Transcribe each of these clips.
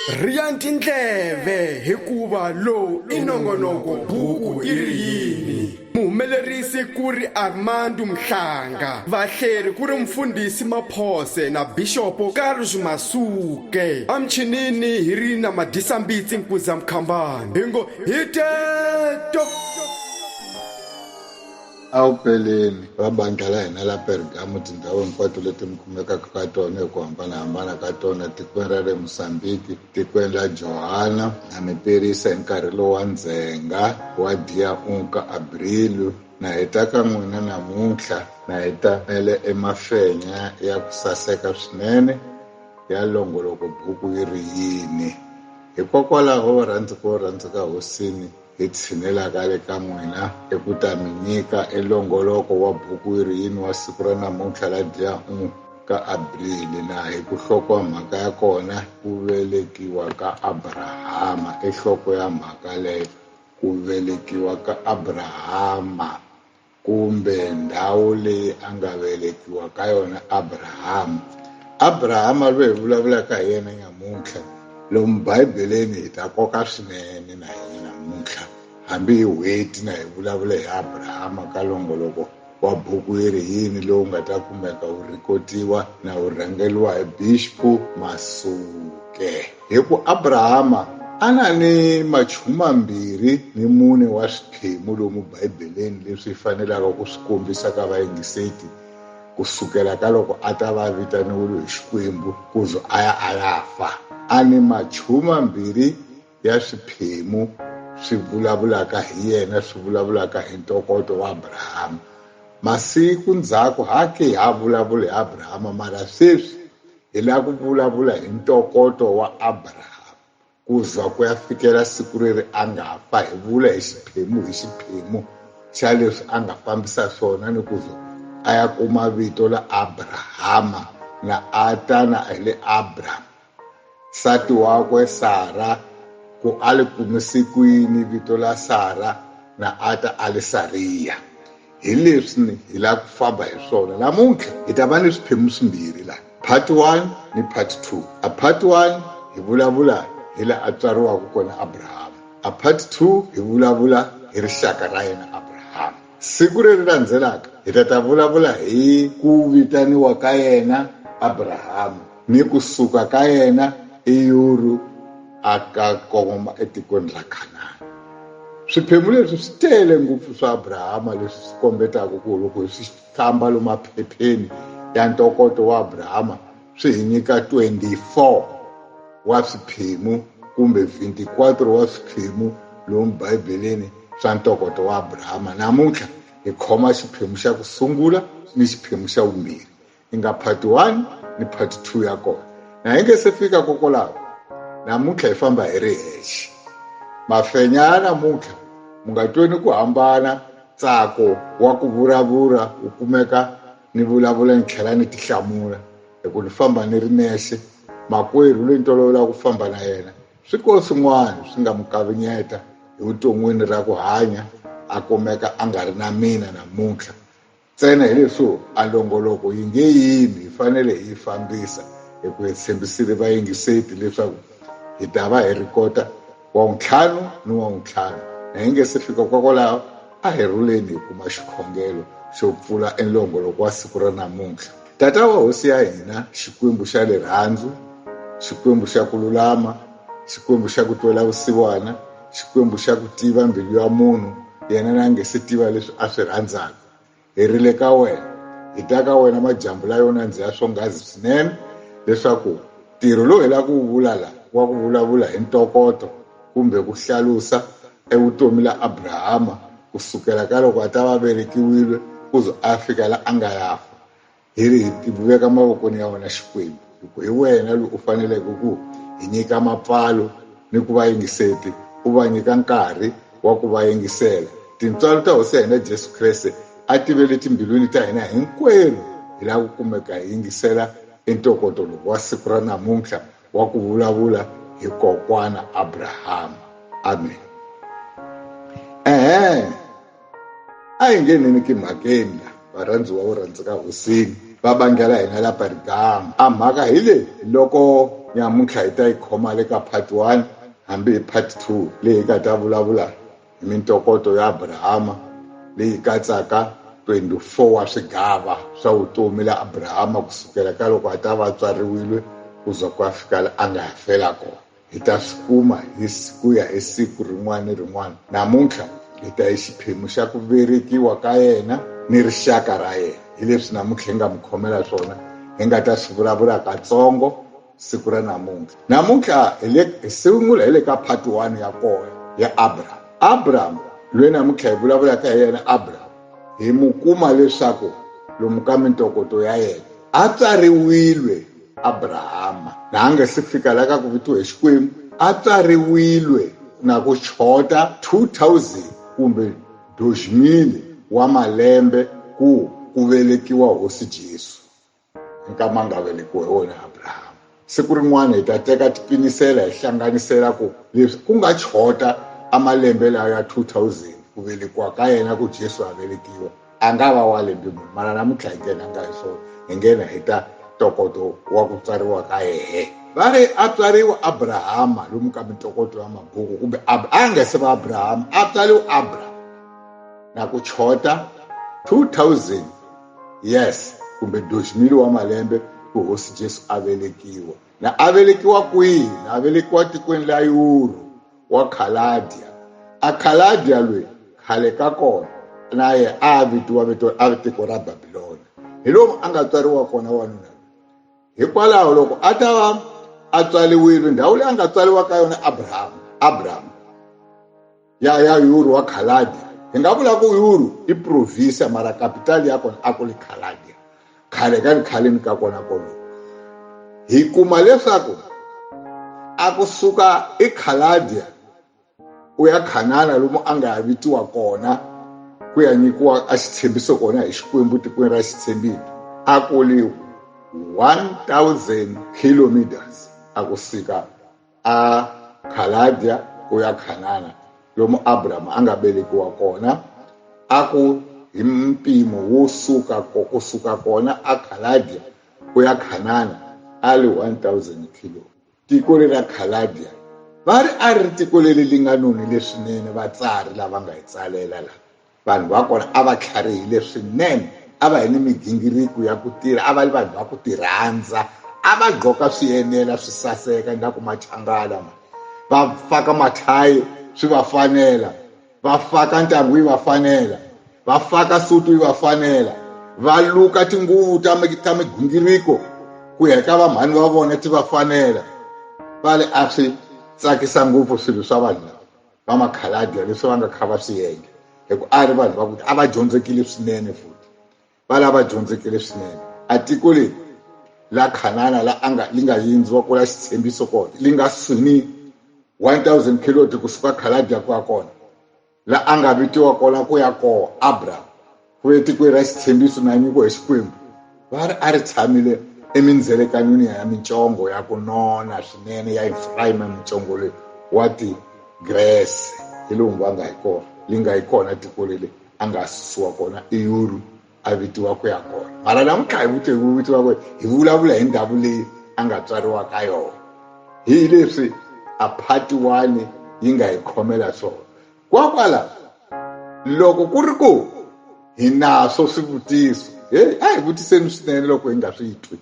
Rhiya tindleve hikuva lowu i nongonoko buku yi ri yini. Muhumelerisi ku ri Armando Mhlanga, vahleri ku ri Mfundhisi Maphose na Bixopo Carlos Masuke. Emichinini hi ri na Madyisambitsi Nkuza Mkhambani. Hi ngo hi teto! Awupeleni va bandlha la hina la Pergamo tindhawu hinkwato leti mi kumekaka ka tona hi ku hambanahambana ka tona tikweni ra le Mozambique tikweni la Johana na mi perisa hi nkarhi lowu wa ndzhenga wa dia 1 ka Abril na heta ka n'wina namuntlha na hi tamele emafenya ya ku saseka swinene ya longoloko buku yi ri yini hikokwalaho varhandzi ko rhandzeka hosini hi tshinelaka le ka n'wina i ku ta mi nyika elongoloko wa buku yi ri yini wa siku ra namuntlha la dia 1 ka Abrili na hi ku hloko mhaka ya kona ku velekiwa ka Abrahama i hloko ya mhaka leyo ku velekiwa ka Abrahama kumbe ndhawu leyi a nga velekiwa ka yona Abrahama. Abrahama loyi hi vulavulaka hi yena nyamuntlha lomu Bibeleni hi ta koka swinene na yena namuntlha hambi hi hweti na hi vulavula hi Abrahama ka longoloko wa buku yi ri yini lowu nga ta kumeka wu rhikotiwa na wu rhangeriwa hi Bishop Masuke hi ku Abrahama a na ni machumu mambirhi ni mune wa swiphemu lomu Bibeleni leswi fanelaka ku swi kombisa ka vayingiseti kusukela ka loko a ta va vitaniwile hi Xikwembu ku ze a ya a ya fa a ni machumu mambirhi ya swiphemu swi vulavulaka hi yena swi vulavulaka hi ntokoto wa Abrahama masiku ndzhaku hake ha vulavula hi Abrahama mara sweswi hi lava ku vulavula hi ntokoto wa Abrahama ku za ku ya fikela siku leri a nga fa hi vula hi xiphemu hi xiphemu xa leswi a nga fambisa swona ni ku za a ya kuma vito la Abrahama na a tana hi le Abraham nsati wakwe Sara ku a li kumise kwini vito la Sara na a ta a li Sariya hi leswi hi lava ku famba hi swona namuntlha hi ta va ni swiphemu swimbirhi la part 1 ni part 2 a part 1 hi vulavula hi la a tswariwaka kona Abrahama a part 2 hi vulavula hi rixaka ra yena Abrahama siku leri landzelaka hi ta ta vulavula hi ku vitaniwa ka yena Abrahama ni kusuka ka yena eYuru a ka kongoma etikweni ra Kanana swiphemu leswi swi tele ngopfu swa Abrahama leswi swi kombetaka ku loko hi swi famba lomu maphepheni ya ntokoto wa Abrahama swi hi nyika 24 wa swiphemu kumbe 24 wa swiphemu lomu Bibeleni swa ntokoto wa Abrahama namuntlha hi khoma xiphemu xa ku sungula ni xiphemu xa vumbirhi hi nga part 1 ni part 2 ya kona na hi nge se fika kokwalaho namuntlha hi famba hi ri hexe mafenya ya namuntlha mu nga tweni ku hambana ntsako wa ku vulavula wu kumeka ni vulavula ni tlhela ni tihlamula hi ku ni famba ni ri nexe makwerhu loyi ni tolovelaka ku famba na yena swi ko swin'wana swi nga mu kavinyeta hi vuton'wini ra ku hanya a kumeka a nga ri na mina namuntlha ntsena hi leswo a longoloko yi nge yimi hi fanele hi yi fambisa hi ku hi tshembisile vayingiseti leswaku hi ta va hi rikota wa ntlhanu ni wa ntlhanu na hi nge se fika kokwalaho a hi rhuleni hi kuma xikhongelo xo pfula enlongoloko wa siku ra namuntlha tata wa hosi ya hina xikwembu xa rirhandzu xikwembu xa ku lulama xikwembu xa ku twela vusiwana xikwembu xa ku tiva mbilu ya munhu yena na nge se tiva leswi a swi rhandzaka hi rile ka wena hi ta ka wena majambu la yona ndziha swongazi swinene leswaku ntirho lowu hi lava ku wu vula la wa ku vulavula hi ntokoto kumbe ku hlalusa evutomi la Abrahama kusukela ka loko a ta va velekiwile ku ze a fika la a nga ya fa hi ri hi veka mavokweni ya wena Xikwembu hi ku hi wena loyi u faneleke ku hi nyika mapfalo ni ku va yingiseti u va nyika nkarhi wa ku va yingisela tintswalo ta hosi ya hina Jesu Kreste a ti ve le timbilwini ta hina hinkwerhu hi lava ku kumeka hi yingisela entokoto lowu wa siku ra namuntlha wa ku vulavula hi kokwana Abrahama amen ehe a hi ngheneni timhakeni la varhandziwa vo rhandzeka hosini. Va bandlha ra hina la Pergamo. A mhaka hi leyi loko nyamuntlha hi ta yi khoma le ka part 1 hambi hi part 2 leyi hi nga ta vulavula hi mintokoto ya Abrahama leyi katsaka 24 wa swigava swa vutomi la Abrahama kusukela ka loko a ta va tswariwile ku za ku ya fika la a nga ya fela kona. Hi ta swi kuma hi ku ya hi siku rin'wana ni rin'wana. Namuntlha hi ta hi xiphemu xa ku velekiwa ka yena ni rixaka ra yena. Hi leswi namuntlha hi nga mi khomela swona, hi nga ta swi vulavula katsongo siku ra namuntlha. Namuntlha hi le hi sungula hi le ka part 1 ya kona ya Abraham. Abraham loyi namuntlha hi vulavulaka hi yena Abraham, hi mu kuma leswaku lomu ka mintokoto ya yena a tswariwile Abrahama na a nga se fika la ka ku vitiwa hi Xikwembu, a tswariwile na ku chota 2000 kumbe 2000 wa malembe ku ku velekiwa Hosi Jesu. Nkama a nga velekiwa hi wona Abrahama. Siku rin'wana hi ta teka tipinisela hi hlanganisela ku leswi ku nga chota a malembe lawa ya 2000 ku velekiwa ka yena ku Jesu a velekiwa, a nga va wa lembe muni, mara namuntlha hi nghenanga hi swona, hi nghena hi ta ntokoto wa ku tswariwa ka yehe. Va ri a tswariwa Abrahama lomu ka mintokoto ya mabuku, kumbe a nga se va Abrahama, a tswariwa Abraham na ku chota 2000 years kumbe 2000 wa malembe ku Hosi Jesu a velekiwa. Na a velekiwa kwihi? Na a velekiwa tikweni la Uru wa Khaladia. A Khaladia loyi khale ka kona na ye a vitiwa vito a tiko ra Babilona. Hi lomu a nga tswariwa kona wanuna. Hikwalaho loko a ta va a tswariwile ndhawu leyi a nga tswariwa ka yona Abraham, Abraham ya ya Uru wa Khaladia. Hi nga vula ku Uru i province mara capital ya kona a ku ri Khaladia. Khale ka khaleni ka kona koloko. Hi kuma leswaku a kusuka eKhaladia u ya Khanana lomu a nga ya vitiwa kona ku ya nyikiwa a xitshembiso kona hi Xikwembu tikweni ra xitshembiso, a ku ri 1000 kilometers a kusuka a Khaladia ku ya Khanana lomu Abraham a nga velekiwa kona, a ku hi mpimo wo suka kusuka kona a Khaladia ku ya Khanana a li 1000 kilo. Tiko leri ra Khaladia va ri a ri tiko leri li nga nonile swinene, vatsari lava nga hi tsalela la vanhu va kona a va tlharihile swinene, a va hi ni migingiriko ya ku tirha, a va ri vanhu va ku tirhandza, a va gqoka swi enela swi saseka ingaku machangana ma va faka mathayi swi va fanela, va faka ntangu yi va fanela, va faka sutu yi va fanela, va luka tinguvu ta ta migingiriko ku ya ka vamhani va vona ti va fanela. Va ri a swi tsakisa ngopfu swilo swa vanhu lava va makhaladia leswi va nga kha va swi endla, hi ku a ri vanhu va ku a va dyondzekile swinene, futhi va lava dyondzekile swinene. A tiko leri la Khanana la a nga li nga yindziwa ku la xitshembiso kona li nga suni 1000 kilometers kusuka Khaladia ku ya kona la a nga vitiwa kona ku ya kona Abraham ku ve tikweni ra xitshembiso na nyiko hi Xikwembu, va ri a ri tshamile emindzelekanweni ya mintsongo ya ku nona swinene ya Efraim, mintsongo leyi wa ti-grass hi lomu va nga hi kona li nga hi kona tiko leri a nga susiwa kona eYuru a vitiwa ku ya kona. Mara namuntlha hi vute hi vitiwa ku hi vulavula hi ndhawu leyi a nga tswariwa ka yona, hi leswi a part 1 yi nga hi khomela swona. Kwakwala loko ku ri ku hi naswo swivutiso, hey, a hi vutiseni swinene loko hi nga swi twi,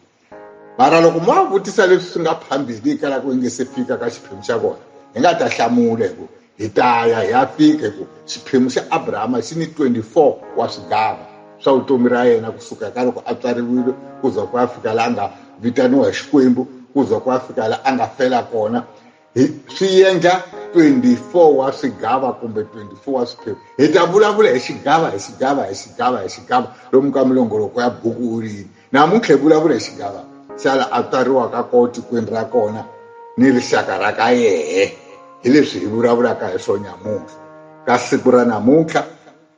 mara loko mo vutisa leswi swi nga phambili hikwalaho ku hi nge se fika ka xiphemu xa kona, hi nga ta hlamula hi ku hi ta ya hi ya fika, hi ku xiphemu xa Abrahama xi ni 24 wa swigava swa vutomi ra yena kusuka ka loko a tswariwile ku za ku ya fika la a nga vitaniwa hi Xikwembu, ku za ku ya fika la a nga fela kona. Hi swi endla 24 wa swigava kumbe 24 wa swiphemu. Hi ta vulavula hi xigava hi xigava hi xigava hi xigava lomu ka milongoloko ya buku u ri yini. Namuntlha hi vulavula hi xigava xa la a tswariwaka kona tikweni ra kona ni rixaka ra ka yehe, hi leswi hi vulavulaka hi swona nyamuntlha ka siku ra namuntlha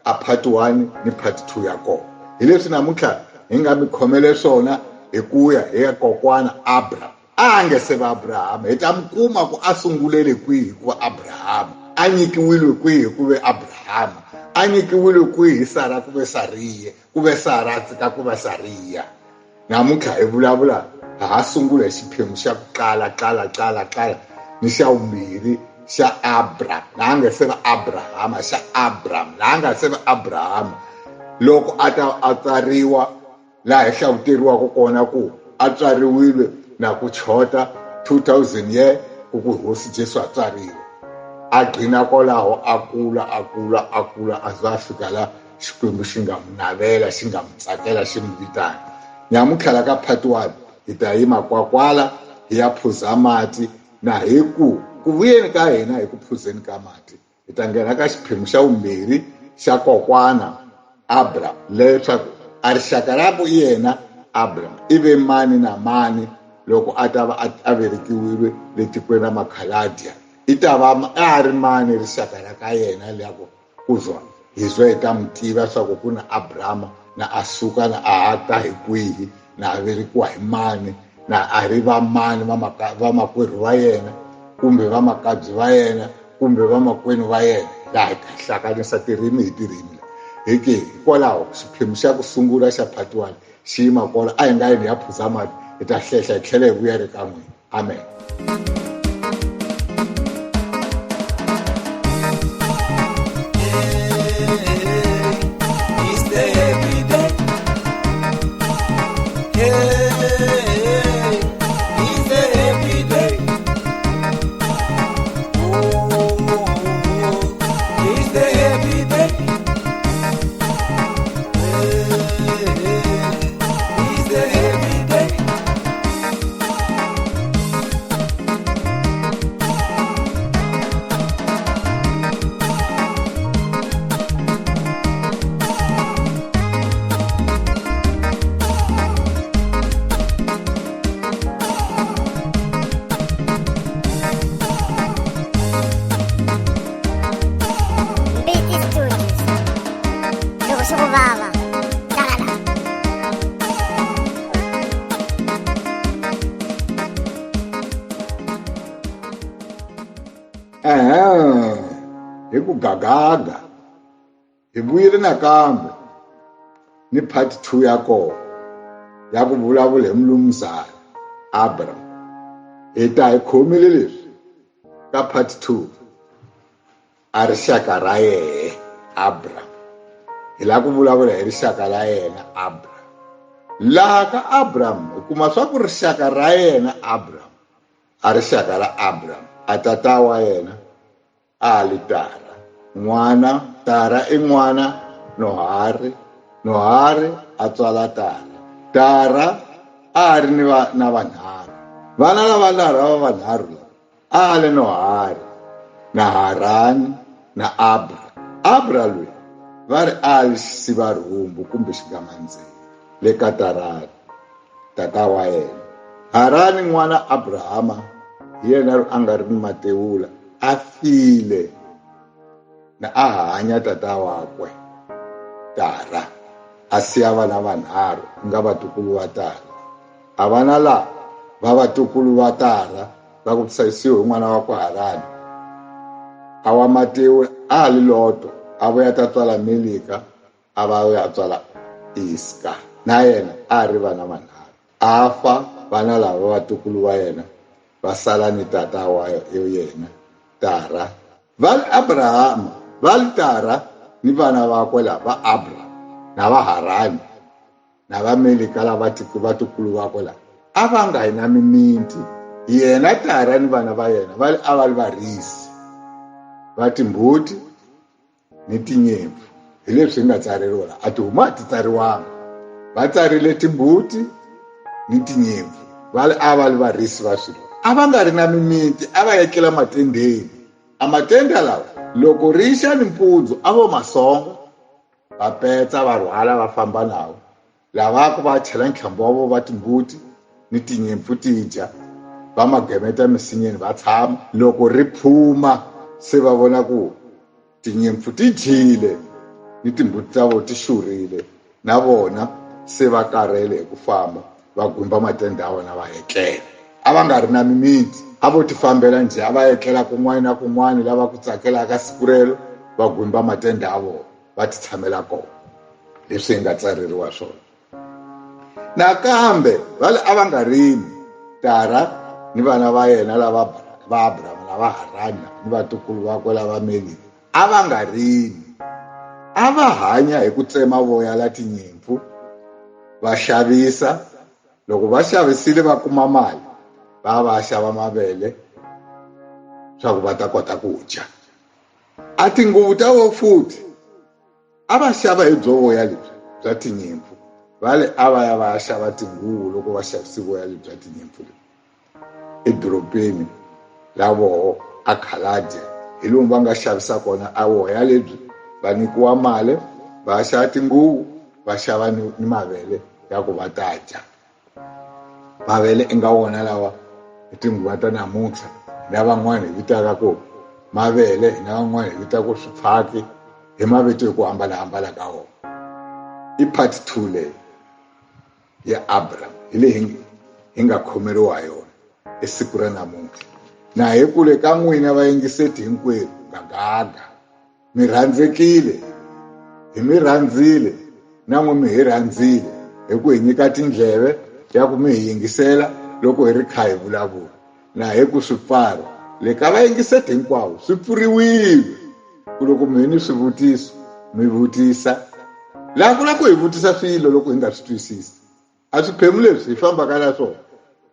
a part 1 ni part 2 ya kona. Hi leswi namuntlha hi nga mi khomele swona hi ku ya hi ya kokwana Abraham. A nga se va Abrahama, hi ta mi kuma ku a sungulele kwihi ku va Abrahama, a nyikiwile kwihi ku ve Abrahama, a nyikiwile kwihi Sara ku ve Sariye, ku ve Sara a tsika ku va Sariya. Namuntlha hi vulavula ha ha sungula hi xiphemu xa ku qala qala qala qala ni xa vumbirhi xa Abra, na a nga se va Abrahama, xa Abram, na a nga se va Abrahama. Loko a ta a tsariwa laha hi hlavuteriwaka kona ku a tswariwile na ku chota 2000 year ku ku hosi Jesu a tswariwa, a gcina kwalaho a kula a kula a kula a za a fika la Xikwembu xi nga n'wi navela, xi nga n'wi tsakela, xi n'wi vitana. Nyamuntlha la ka part 1 hi ta yima kwakwala hi ya phuza mati, na hi ku ku vuyeni ka hina hi ku phuzeni ka mati hi ta nghena ka xiphemu xa vumbirhi xa kokwana Abraham, leswaku a rixaka ra ku yena Abraham i ve mani na mani loko a ta va a velekiwile le tikweni ra Makhaladia, i ta va a ri mani rixaka ra ka yena loko ku zwa hi zwa hi ta n'wi tiva swa ku ku na Abrahama na a suka na a ha ta hi kwihi, na a velekiwa hi mani, na a ri va mani vamakwerhu va yena kumbe vamakabyi va yena kumbe vamakwenu va yena. Laha hi ta hlanganisa tirimi hi tirimi hi ke hikwalaho xiphemu xa ku sungula xa part 1 xi yima kwala. A hi nga yini ya phuza mati, hi ta hlehla hi tlhela hi vuya ri ka n'wina. Amen. Mbiti Studios. Loko swi ku vava, tlala. Ehe, hi ku gagaga hi vuyile nakambe ni part 2 ya kona ya ku vulavula hi mulumuzana Abraham. Hi ta hi khomile leswi ka part 2 a rixaka ra yehe Abraham. Hi lava ku vulavula hi rixaka ra yena Abraham. Laha ka Abraham hi kuma swa ku rixaka ra yena Abraham a rixaka ra Abraham, a tata wa yena a li Tara, n'wana Tara i n'wana Nohari, Nohari a tswala Tara. Tara a ri ni na vanharhu, vana lava nharhu va vanharhu lava a li Nohari na Harani na Abra. Abra loyi va ri a li xisivarhumbu kumbe xigamandzeni le ka Tarani tata wa yena. Harani n'wana Abrahama hi yena a nga ri ni matewula, a file na a hanya tata wakwe Tara, a siya vana vanharhu ku nga vatukulu va Tara. A vana lava va vatukulu va Tara va ku hlayisiwe hi n'wana wakwe Harani. A wa matewula a li Loto, a vuya ta tswala Milika, a va ya tswala Iska, na yena a ri vana vanharhu. A fa vana lava vatukulu va yena va sala ni tata wa yena Tara. Va li Abrahama, va li Tara ni vana vakwe lava va Abra na va Harani na va Milika lava vatukulu vakwe lava a va nga hi na mimiti. Yena Tara ni vana va yena va li a va li varisi va timbuti ni tinyimpfu. Hi leswi hi nga tsareriwa la, a tihomu a ti tsariwanga, va tsarile timbuti ni tinyimpfu. Va li a va li varisi va swilo, a va nga ri na mimiti, a va etlela matendeni. A matenda lawa loko ri xa ni mpundzu a vo masonga, va petsa va rhwala va famba nawo. Lava ku va chela ntlhambi wa vo va timbuti ni tinyimpfu ti dya, va magemeta emisinyeni va tshama. Loko ri phuma se va vona ku tinyimpfu ti dyile ni timbuti ta vo ti xurile, na vona se va karhele hi ku famba, va gumba matende ya vona va etlela. A va nga ri na mimiti, a vo ti fambela njhe, a va etlela kun'wana na kun'wana lava ku tsakelaka siku rero, va gumba matende ya vona va ti tshamela kona. Leswi hi nga tsareriwa swona. Nakambe va le a va nga rimi Tara ni vana va yena lava va Abraham lava Harana ni vatukulu vakwe lava Melika a va nga rimi, a va hanya hi ku tsema voya la tinyimpfu va xavisa. Loko va xavisile va kuma mali, va va xava mavele swa ku va ta kota ku dya. A tinguvu ta vo futhi a va xava hi byo voya lebyi bya tinyimpfu, va le a va ya va ya xava tinguvu loko va xavise voya lebyi bya tinyimpfu lebyi edorobeni la voho a Khaladia, hi lomu va nga xavisa kona a voya lebyi, va nyikiwa mali va xava tinguvu, va xava ni mavele ya ku va ta dya. Mavele i nga wona lawa hi tinguva ta namuntlha hina van'wana hi vitaka ku mavele, hina van'wana hi vitaka ku swifaki, hi mavito hi ku hambanahambana ka wona. I part 2 leyi ya Abraham hi leyi hi nga khomeriwa yona esiku ra namuntlha. Na hi kule ka n'wina vayingiseti hinkwerhu, gagaga mi rhandzekile, hi mi rhandzile na n'wi mi hi rhandzile hi ku hi nyika tindleve ya ku mi hi yingisela loko hi ri kha hi vulavula. Na hi ku swipfaro le ka vayingiseti hinkwavo swi pfuriwile ku loko mi hi ni swivutiso mi vutisa. Laha ku la ku hi vutisa swilo loko hi nga swi twisisi, a swiphemu leswi hi fambaka na swona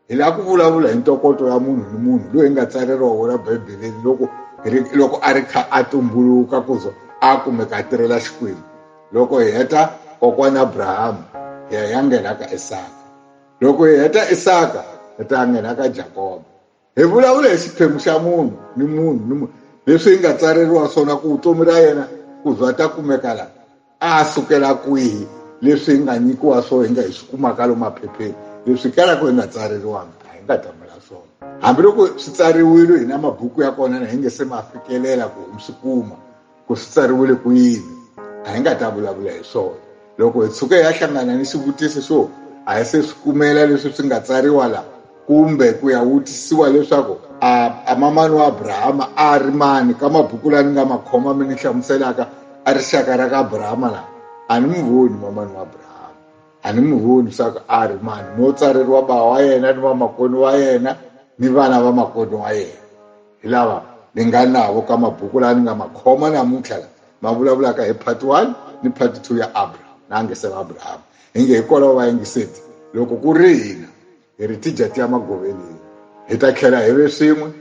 hi lava ku vulavula hi ntokoto ya munhu ni munhu loyi hi nga tsareriwa wona Bibeleni loko a ri kha a tumbuluka ku za a kumeka a tirhela Xikwembu. Loko hi heta kokwana Abraham, hi ya ya nghena ka Isaka. Loko hi heta Isaka, hi ta nghena ka Jakobo. Hi vulavula hi xiphemu xa munhu ni munhu ni munhu leswi hi nga tsareriwa swona ku vutomi ra yena ku za ta kumeka la a sukela kwihi, leswi hi nga nyikiwa swona hi nga hi swi kumaka lomu maphepheni, leswi kalaka hi nga tsareriwanga a hi nga ta vula swona. Hambiloko swi tsariwile hi na mabuku ya kona na hi nge se ma fikelela ku hi swi kuma ku swi tsariwile ku yini, a hi nga ta vulavula hi swona. Loko hi tshuka hi ya hlangana ni xivutiso xo a hi se swi kumela leswi swi nga tsariwa la, kumbe ku ya vutisiwa leswaku a mamani wa Abrahama a ri mani ka mabuku lawa ni nga ma khoma mi ni hlamuselaka a rixaka ra ka Abrahama la, a ni n'wi voni mamani wa Abrahama, a ni n'wi voni leswaku a ri mani. No tsareriwa bava wa yena ni vamakwenu wa yena ni vana va makwenu wa yena, hi lava ni nga navo ka mabuku lawa ni nga ma khoma namuntlha la ma vulavulaka hi part 1 ni part 2 ya Abraham na nge se va Abraham. Hi nge hikwalaho va yingiseti loko ku ri hina hi ri tijati ya magoveleni, hi ta tlhela hi ve swin'we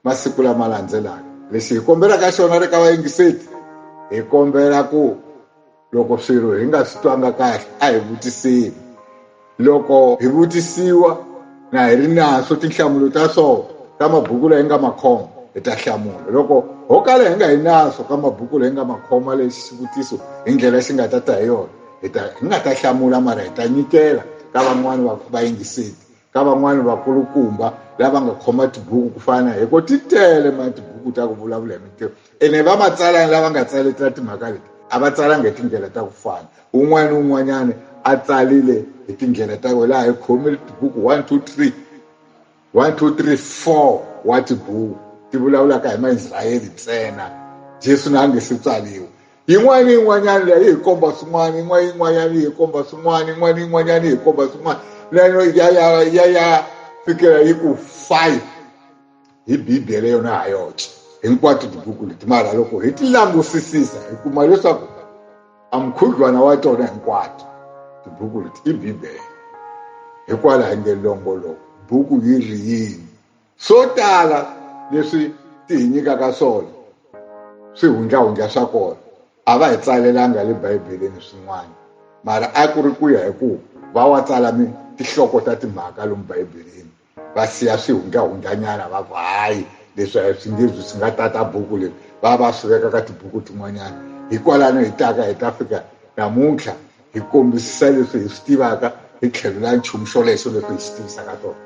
masiku lama landzelaka. Lexi hi kombelaka xona ri ka vayingiseti, hi kombela ku loko swilo hi nga swi twanga kahle a hi vutiseni. Loko hi vutisiwa na hi ri naso tinhlamulo ta swona ta mabuku lawa hi nga ma khoma, hi ta hlamula. Loko ho kala hi nga hi naso ka mabuku lawa hi nga ma khoma lexi xivutiso hi ndlela xi nga ta ta hi yona, hi nga ta hlamula, mara hi ta nyikela ka van'wani vayingiseti, ka van'wani vakulukumba lava nga khoma tibuku ku fana hi ku ti tele ma tibuku ta ku vulavula hi mintirho. Ene va matsalani lava nga tsaletela timhaka leti a va tsalanga hi tindlela ta ku fana, un'wana ni un'wanyana a tsalile hi tindlela ta ku laha hi khomile tibuku 1 2 3 1 2 3 4 wa tibuku ti vulavulaka hi Maisrayele ntsena. Jesu na a nge se tswariwa. Yin'wana ni yin'wanyana leyi yi hi komba swin'wana, yin'wana yin'wanyana yi hi komba swin'wana, yin'wana yin'wanyana yi hi komba swin'wana, leyo ya ya ya ya fikela yi ku 5 hi Bibele yona ha yoxe hinkwato tibuku leti. Mara loko hi ti langusisisa hi kuma leswaku a mukhuhlwana wa tona hinkwato tibuku leti i Bibele. Hikwalaho hi nge longoloko buku yi ri yini. Swo tala leswi ti hi nyikaka swona swihundlahundla swa kona a va hi tsalelanga le Bibeleni swin'wana, mara a ku ri ku ya hi ku va wa tsala tinhloko ta timhaka lomu Bibeleni, va siya swihundlahundlanyana va ku hayi leswi a swi nge swi nga tata buku leyi, va va swi veka ka tibuku tin'wanyana. Hikwalano hi taka hi ta fika namuntlha hi kombisisa leswi hi swi tivaka hi tlhelo la nchumu xolexo leswi hi swi tivisaka swona.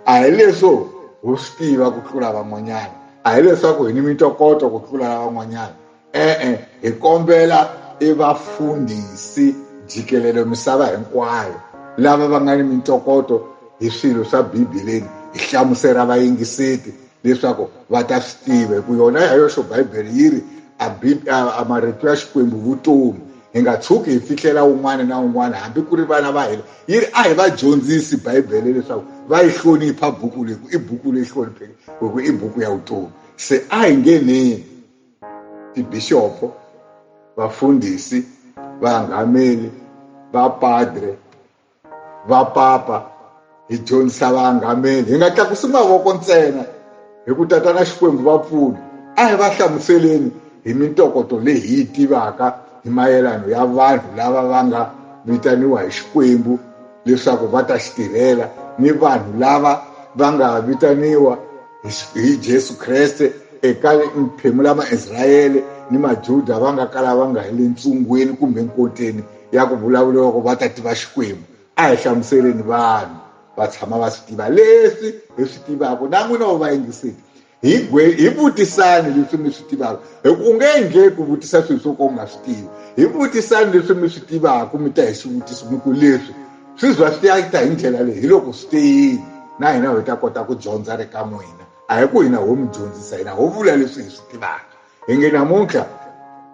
A hi leswo ho swi tiva ku tlula van'wanyana, a hi leswaku hi ni mintokoto ku tlula lavan'wanyana, e-e, hi kombela i vafundhisi jikelele misava hinkwayo lava va nga ni mintokoto hi swilo swa Bibeleni, hi hlamusela vayingiseti leswaku va ta swi tiva. Hi ku yona ya yoxo Bibele yi ri a marito ya Xikwembu vutomi. Hi nga tshuki hi fihlela wun'wana na wun'wana hambi ku ri vana va hina. Yi ri a hi va dyondzisi Bibele leswaku va yi hlonipha buku leyi ku i buku leyi hlonipheke hi ku i buku ya vutomi. Se a hi ngheneni tibixopo, vafundhisi, vaangameli, vapadre, vapapa hi dyondzisa vaangameli hi nga tlakusi mavoko ntsena hi ku tatana Xikwembu va pfuna a hi va hlamuseleni hi mintokoto leyi hi yi tivaka hi mayelano ya vanhu lava va nga vitaniwa hi Xikwembu leswaku va ta xi tirhela ni vanhu lava va nga vitaniwa hi Jesu Kreste eka mphemu la Maisrayele ni Majuda va nga kala va nga hi le ntsungweni kumbe nkoteni ya ku vulavuriwa ku va ta tiva Xikwembu. A hi hlamuseleni vanhu va tshama va swi tiva leswi hi swi tivaka na n'wina va vayingiseli hi hi vutisani leswi mi swi tivaka hi ku u nge endleki ku vutisa swilo swo ka u nga swi tivi hi vutisani leswi mi swi tivaka mi ta hi xivutiso mi ku leswi swi za swi ya ta hi ndlela leyi hi loko swi te yini na hina hi ta kota ku dyondza ri ka n'wina a hi ku hina ho mi dyondzisa hina ho vula leswi hi swi tivaka hi nge namuntlha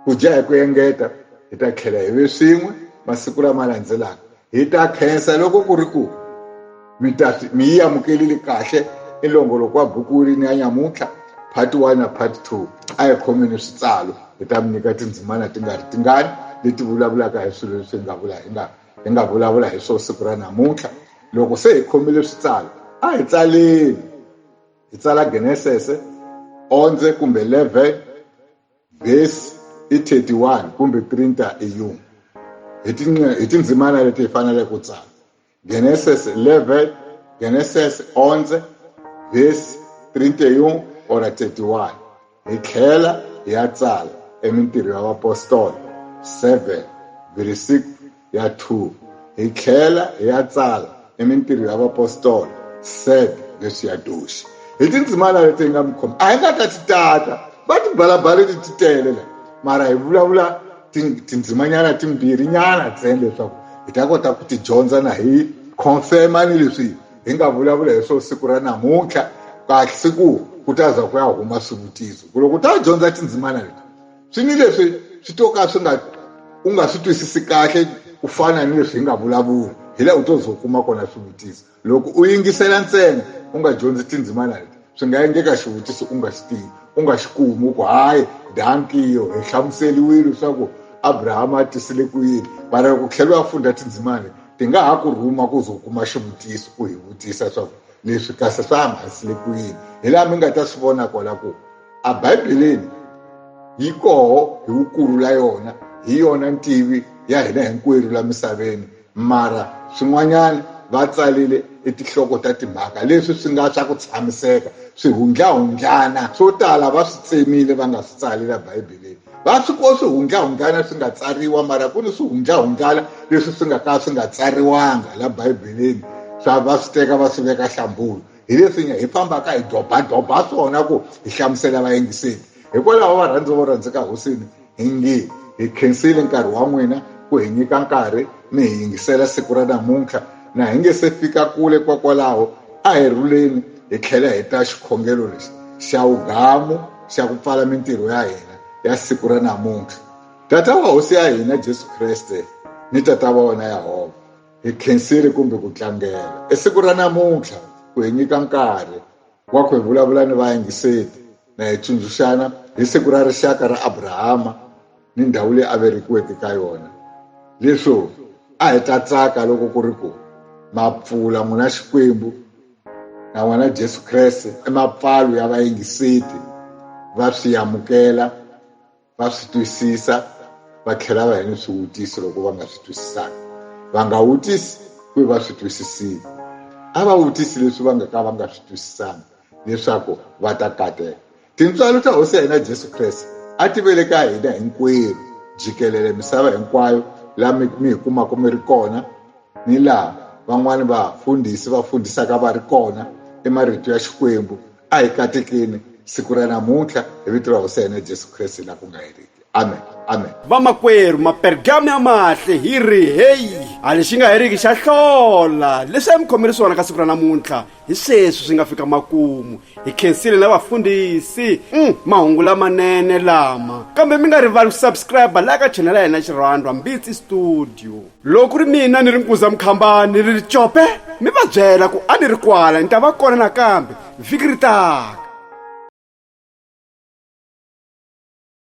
ku dya hi ku engeta hi ta tlhela hi ve swin'we masiku lama landzelaka hi ta khensa loko ku ri ku mi ta mi yi amukelile kahle i longoloko wa buku rini ya nyamuntlha part 1 na part 2 a hi khomeni switsalo hi ta mi nyika tindzimana ti nga ri tingani leti vulavulaka hi swilo leswi hi nga vula hi nga hi nga vulavula hi swo siku ra namuntlha loko se hi khomile switsalo a hi tsaleni hi tsala Genesis 11 kumbe 11 verse i 31 kumbe 31 hi hi tindzimana leti hi faneleke ku tsala Genesis 11 Genesis 11 verse 31 or 31 hi tlhela hi ya tsala emintirho ya vapostola 7 verse ya 2 hi tlhela hi ya tsala emintirho ya vapostola 7 leswi ya doxi hi tindzimana leti hi nga mi khoma a hi nga ta ti tata va tibalabala leti ti tele la mara hi vulavula tindzimanyana timbirhinyana ntsena leswaku hi ta kota ku ti dyondza na hi confirma ni leswi hi nga vulavula hi swo siku ra namuntlha kahle siku ku ta za ku ya huma swivutiso ku loko u ta dyondza tindzimana leti swi ni leswi swi to ka swi nga u nga swi twisisi kahle ku fana ni leswi hi nga vulavula hi laha u to zo kuma kona swivutiso loko u yingisela ntsena u nga dyondzi tindzimana leti swi nga endleka xivutiso u nga xi tivi u nga xi kumi u ku hayi dankiyo hi hlamuseliwile leswaku abrahama a tisile ku yini mara loko tlhela u ya fundha tindzimana leti ti nga ha ku rhuma ku ze u kuma xivutiso u hi vutisa leswaku leswi kasi swa hambanisile ku yini hi laha mi nga ta swi vona kwala ku a bibeleni yi koho hi vukulu la yona hi yona ntivi ya hina hinkwerhu la misaveni mara swin'wanyana va tsalile i tinhloko ta timhaka leswi swi nga swa ku tshamiseka swihundlahundlana swo tala va swi tsemile va nga swi tsali la bibeleni va swi ko swihundlahundlana swi nga tsariwa mara ku ni swihundlahundlana leswi swi nga ka swi nga tsariwanga la bibeleni swa va swi teka va swi veka hlambulu hi leswi hi fambaka hi dobadobha swona ku hi hlamusela vayingiseli hikwalaho varhandzi vo rhandzeka hosini hi nge hi khensile nkarhi wa n'wina ku hi nyika nkarhi mi hi yingisela siku ra namuntlha na hi nge se fika kule kwakwalaho a hi rhuleni hi tlhela hi ta xikhongelo lexi xa wugamu xa ku pfala mintirho ya hina ya siku ra namuntlha tata wa hosi ya hina Jesu Kreste ni tata wa wena Yehovha hi khensile kumbe ku tlangela esiku ra namuntlha ku hi nyika nkarhi wa ku hi vulavula ni vayingiseli na hi tsundzuxana hi siku ra rixaka ra Abrahama ni ndhawu leyi a velekiweke ka yona leswo a hi ta tsaka loko ku ri ku ma pfula n'wina Xikwembu na wena Jesu Kreste i mapfalo ya vayingiseti va swi amukela va swi twisisa va tlhela va hi ni swivutiso loko va nga swi twisisanga va nga vutisi ku va swi twisisile a va vutisi leswi va nga ka va nga swi twisisanga leswaku va ta kateka tintswalo ta hosi ya hina Jesu Kreste a ti vele ka hina hinkwerhu jikelele misava hinkwayo laha mi hi kumaka mi ri kona ni laha van'wani vafundhisi va fundhisaka va ri kona i marito ya Xikwembu a hi katekeni siku ra namuntlha hi vito ra hosi ya hina Jesu Kreste la ku nga heriki amen amen Vamakwerhu mapergame ya mahle hi ri heyi. A lexi nga heriki xa hlola leswi a mi khomele swona ka siku ra namuntlha hi sweswi swi nga fika makumu hi khensile na vafundhisi mahungu lamanene lama kambe mi nga rivali ku subscribe laha ka chanel ya hina xirhandwa mbitsi studio loko ku ri mina ni ri nkuza mukhambani ri ri cope mi va byela ku a ni ri kwala ni ta va kona nakambe vhiki ri taka.